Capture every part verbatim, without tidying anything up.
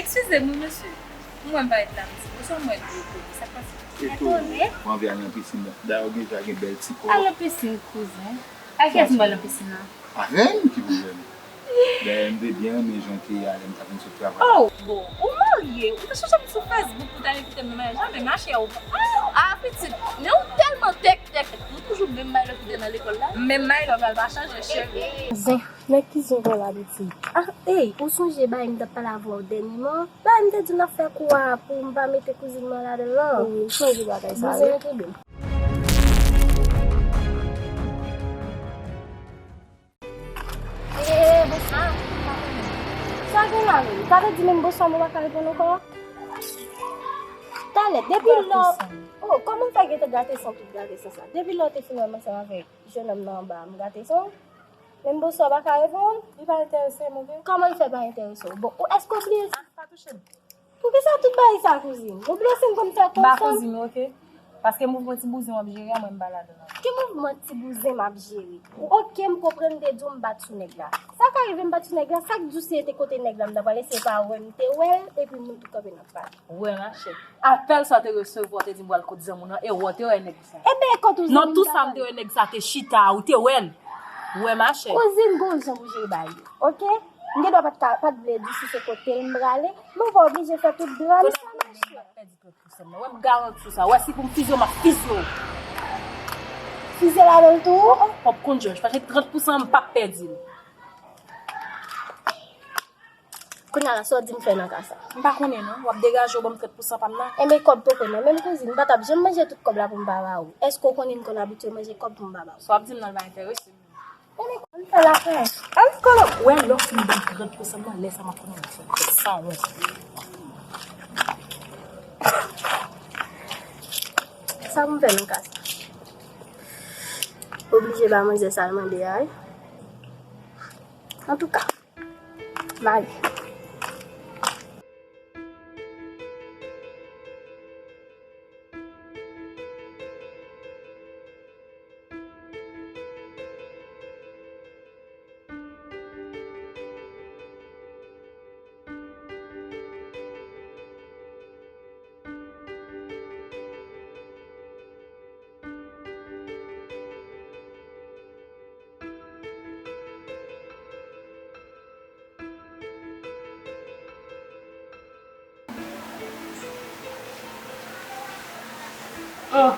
Eskize m wi, mesye. M wè m parèt la, m di, bonswa, m wè dlo kote, sa k pase? Etone. Mwen anvi al nan pisin nan. Dayè, w deja gen bèl ti kò. Al nan pisin, kouzen. Ak kiyès m pral nan pisin nan? Avè m, ki pwoblèm? Dayè, m te byen renmen jan w te ye a lè m t ap vin sot travay. Oh, bon, ou marye, ou te chèche m sou Facebook pou w ta envite m nan maryaj la, men machè, ou, ah, ah, pitit, men ou tèlman tèk, tèk, ou toujou menm Maylove ki te nan lekòl la. Menm Maylove la, l pa chanje cheve. Zen, nèg ki zen kon labitid. Ah, ey, ou sonje bagay m t ap pale avè w dènyèman? Bagay m te di w n ap fè kou a pou m pa mete kouzin mwen ladan l lan. Wi, m sonje bagay sa, wi. Bouzen rete byen. Eh, bonswa. Sa gen la menm? Sa vle di menm bonswa nou pa ka reponn ankò? Talè, depi lò. Oh, kòman m fè gentan gate san tout gate san sa? Depi lò w te fin wè m ansanm avèk jennonm nan anba a, m gate san w? Menm bonswa w pa ka reponn? Li pa enterese m, oke? Kòman l fè pa enterese w? Bon, ou, èske w bliye? Ah, pa touche m. Poukisa tout bagay sa, kouzin? Ou bliye si m konn fè kòb fanm? M pa kouzin ou, oke? Paske mouvman ti bouzen w ap jere a, mwen m pa ladan l ankò. Ki mouvman ti bouzen m ap jere? Oke, m konprann, m te di w m bat sou nèg la. Sa ka rive m bat sou nèg la, sa k di w si se te kote nèg la m ta pral eseye pa wè m te wè l, epi moun tout kanpe n ap pale. Wè, machè. Apèl sa w te resevwa, w te di m pral kot zanmi w nan, e wè, w te wè nèg sa. Ebyen, e kot ou zanmi m ta pral? Non, tou sa m te wè nèg sa te chita a, ou te wè l. Wè, machè. Kouzin, gon jan pou jere bagay yo, oke? M gen dwa pa t ka, pa t vle di si se kote l m prale, men w pa oblije fè tout dram sa, machè. Wè, m garanti w sa. Wè, si pou m fizye w, m ap fizye w. Fizye ladan l tou? Oh, oh, pòp konn jòj. Paske trant pousan m p ap pèdi l. Kounye a la, sa w di m fè nan ka sa? M pa konnen non. W ap degaje w ban m trant pousan pa m nan? Enben, kòb poko nan men m, kouzin. M pa t ap janm manje tout kòb la pou m pa ba ou. Èske w konnen m konn abitye manje kòb pou m pa ba ou? Sa w ap di m nan, l pa enterese m. Ann fè lakay. Ann kolo. Wè, lè w fin ban m trant pousan nan, lè sa m ap konnen m fè sa wont. Sa pou m fè nan ka sa? Oblije ba manzè sa l mande a, wi. Antouka, m ale. Oh,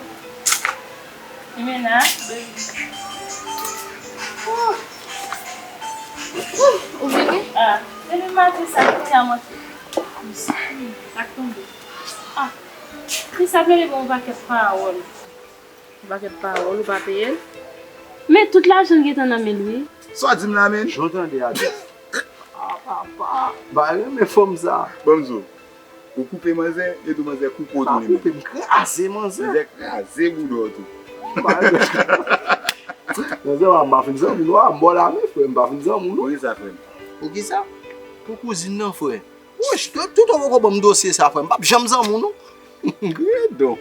Jimena, baby. Oh. Oh, ou vini? Ah, depi maten sa, kounye a mwen sa k tonbe. Ah, fi sa vle li ban m yon pakèt pawòl. Yon pakèt pawòl, ou pa peye l. Men tout lajan l gentan nan men l, wi. Sa w di m la, menn? Jan w tande a, Jeff. Ah, papa, m pa renmen fanm sa. Ban m di w, ou koupe manzè, yo di w manzè koupe w tou li menm. Pa koupe, m kraze manzè. Manzè kraze bouda w tou. M pa renmen. Manzè, m pa fin zanmi nou a, m ba w lame, frè, m pa fin zanmi nou. Poukisa, frè m? Poukisa? Pou kouzin nan, frè. Wouch, tout, tout ou poko ban m dosye sa, frè. M p ap janm zanmi w, non. Gredon.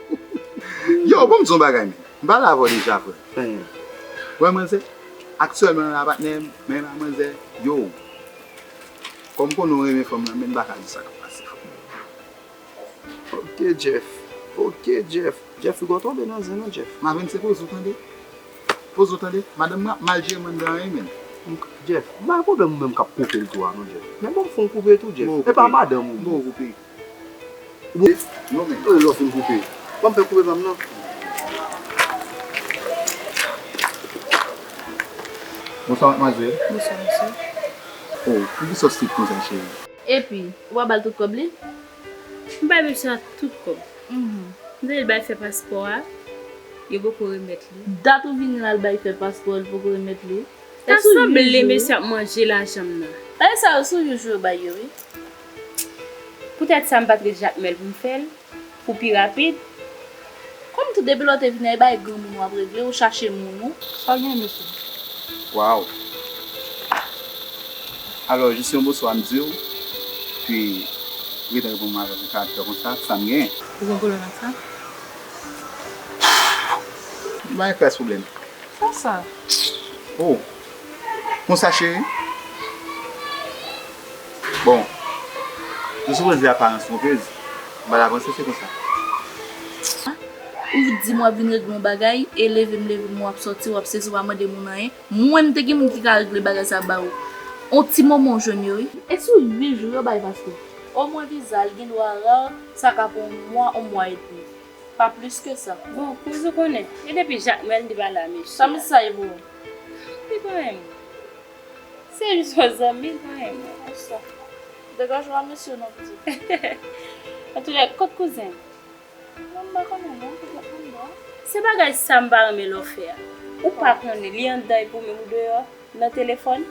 Yo, ban m di w yon bagay, men. M pale avè w deja, frè. Hmm. Wè, manzè, aktyèlman la, patnè m, men la, manzè, yo. Kòm konnen w renmen fanm lan, men m pa ka di sa k ap pase, frè. Ok, Jeff. Ok, Jeff. Jeff, ou gon tonbe nan zen, non, Jeff. Maven, se poze w tande. Poze w tande, madanm mwen ap mal jere m anndan an wi, menn. Jeff, m pa gen pwoblèm ou menm k ap koupe l tou a non, Jeff. Men ban m fè w koupe tou, Jeff. E pa madanm ou. Bon, koupe. Ou bon? Non, men. E lè w fin koupe. Ban m fè koupe pa m nan. Bonswa, madmwazèl. Bonswa, mesye. Oh, poukisa w strik konsa, cheri? Epi, ou pa ba l tout kòb li? M bay mesye a tout kòb. Mhm. M te di l bay fè paspò a, yo poko remèt li. Dat ou vini la, l bay fè paspò, l poko remèt li. Ta sanble mesye ap manje lajan m nan. Bagay sa yo se yon jou yo bay yo, wi. Poutèt sa, m pa t ret Jakmèl pou m fè l. Pou pi rapid. Kòm tou depi lè w te vini a, e bay granmoun w ap regle, ou chache moun ou. Sa w gen, mesye? Waw. Alò, jis yon bonswa m di w, pi ou gentan reponn mwen avèk yon karaktè konsa, sa m gen? Ou gen pwoblèm ak sa? M pa gen kras pwoblèm. Konsa. Oh. Konsa, cheri? Bon. Nou sipoze aparans twonpez. M pral avanse, se konsa. Ou di m w ap vin regle yon bagay, e leve m, leve m, w ap sòti, w ap sezi, w pa mande moun anyen. Mwen, m te gen moun ki ka regle bagay sa ba ou. On ti moman w jwenn yo, wi. E sou uit jou yo bay paspò? Omwen viza, l gen dwa rar, sa ka pran yon mwa, yon mwa edmi. Pa plis ke sa. Bon, kouz ou konnen, e depi Jak Mèl li pa la, mesye. Sa misye sa ye pou ou? Li pa renmen. Se jis yon zanmi, li pa renmen. Konsa. Degaj ou a mesye non, pitit. Antoulèka, kot kouzen? Non, m pa konnen non, poutèt m anndan. Se bagay sa m pa renmen lè w fè a. Ou pa konnen, li anndan epi ou menm ou deyò, nan telefòn.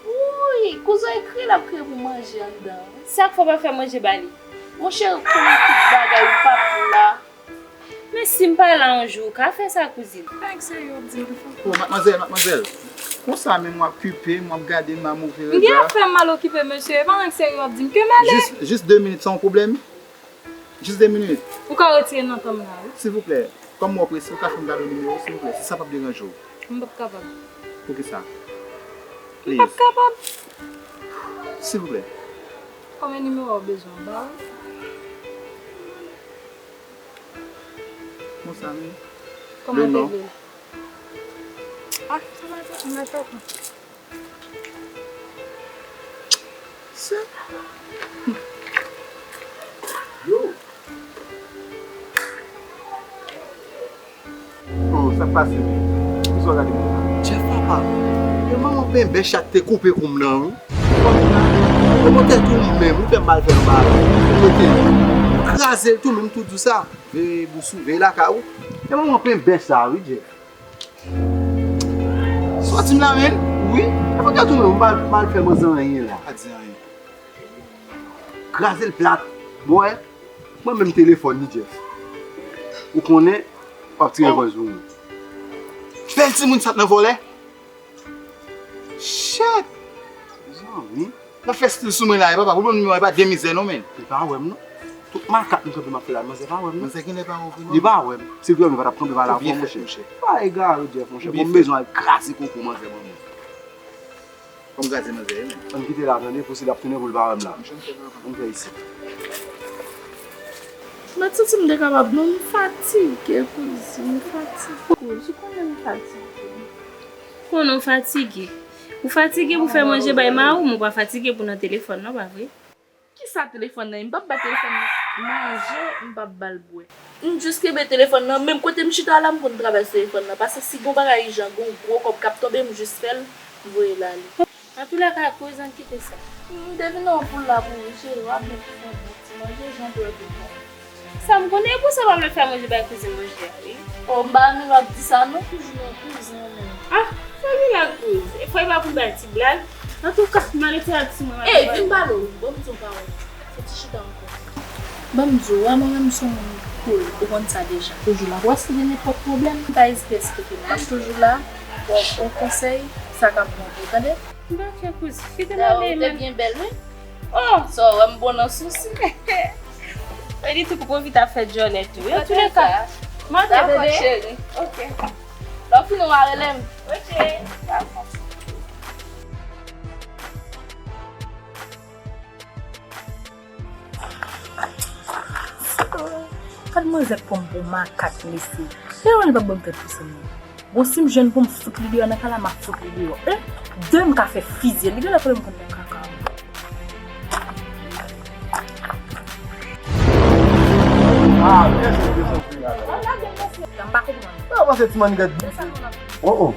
Wouy, kouzen w ekri l ap kriye pou manje anndan. Sa k fè w pa fè manje ba li? Monchè, ou konnen tout bagay, ou p ap la. Men si m pa la yon jou, ou ka fè sa, kouzin. Pa anyen k serye w ap di m, Rifan. O, madmwazèl, madmwazèl. Konsa menm w ap kipe m, w ap gade m a move rega. M gen afè m al okipe, mesye. E pa anyen k serye w ap di m. Ke m ale. Jis, jis de minit, se yon pwoblèm? Jis de minit. Ou ka retire nan tan m la, wi. Silvouplè, kòm mwen prese, ou ka fè m gade nimewo w, silvouplè, si sa p ap deranje w. M p ap kapab. Poukisa? M p ap kapab. Silvouplè. Konbyen nimewo w bezwen, m ba ou? Konsa menm. Kòman w te vle l? Ah, sa va, sa va, sa va. Yo! Oh, sa k pase menm? Poukisa w gade moun sa? Jeff papa, e manman penben chat te koupe kou m nan, wi. Ou konn tèt ou menm, ou fè m mal fè anba la. Kote? Kraze l tou menm, tou di w sa. Veye bous ou, veye lakay ou. E manman penben sa, wi, Jeff. Sòti m la menm? Wi. E fò tèt ou menm, ou mal, mal fè manzè anyen la. Pa di anyen. Kraze l plat. Bon, wè. Mwen menm telefòn ni Jeff. Ou konnen, w ap tire vòz pou mwen. Bèl timoun sa t nan vòlè. Shit! Zanmi. N ap fè stil sou mwen la, e papa, pou l ban m nimewo a, e pa de mizè non, menn. Li pa wè m non. Tout makak m kanpe m ap fè la, manzè pa wè m non. Manzè genlè pa wè w vre non. Li pa wè m. Si l te wè m, li pa t ap kanpe pale avè w, monchè. Pa egare, Jeff, monchè. Bon, m bezwen al kraze koko manzè ban mwen. Fò m kraze manzè, wi, menn. Ann kite la, tande, pou si l ap tounen pou l pa wè m la. Monchè, m fè pa. Ann fè isit. Mwen santi m te kapab, non, m fatige, kouzin, m fatige. Kouz, ou konnen m fatige. Konnen w fatige. Ou fatige pou fè manje bay mari w, men w pa fatige pou nan telefòn nan, pa vre? Kisa telefòn nan ye? M p ap ba telefòn nan manje, m p ap ba l bwè. M jis kenbe telefòn nan, menm kote m chita la, m konn travay sou telefòn nan. Paske si gon bagay ijan, gon gwo kòb k ap tonbe, m jis fè l, m voye l ale. Antoulèka, kouz, ann kite sa. M te vin nan yon poul la pou ou, cheri, w ap byen fè yon bon ti manje, jan pou yo te bon. Sa m konnen, e pou sa w pa vle fè manje bay kouzin manje a, wi. O, m pa renmen w ap di sa non, toujou nan kouzin an menm. Ah, fè blag, kouz. E fò e pa pou m bay ti blag. Antouka, m ale fè ak ti mwen. Ey, vin pale w, ban m di w yon pawòl. Fò ti chita ankò. Ban m di w, wè mwen menm m se yon moun cool, ou konn sa deja. Toujou la pou w si gen nenpòt pwoblèm. M pa ezite esplike m, m ap toujou la. Bon, yon konsèy, sa k ap bon pou w, tande? M pa fè kouz, kite m ale, ou te byen bèl, wi. Oh! Sa w wè m bon nan sousi. Mwen di tou pou pwofite ap fè djòlè tou. Yo, toulèka. Mande bebe. Dakò, cheri. Ok. Lè w fini, w a rele m. Ok. Dakò. Gad manzè k pran m pou makak, mesye. Lè w wè l pa ban m tèt pou sa, non. Bon, si m jwenn pou m fout li deyò nan kay la, m ap fout li deyò. En, de m ka fè fizye l. Li genlè konnen m konn nan kaka. Ah, byen jwe, byen jwe, byen jwe. M pa konprann. Sa w panse ti mannigèt? Oh, oh.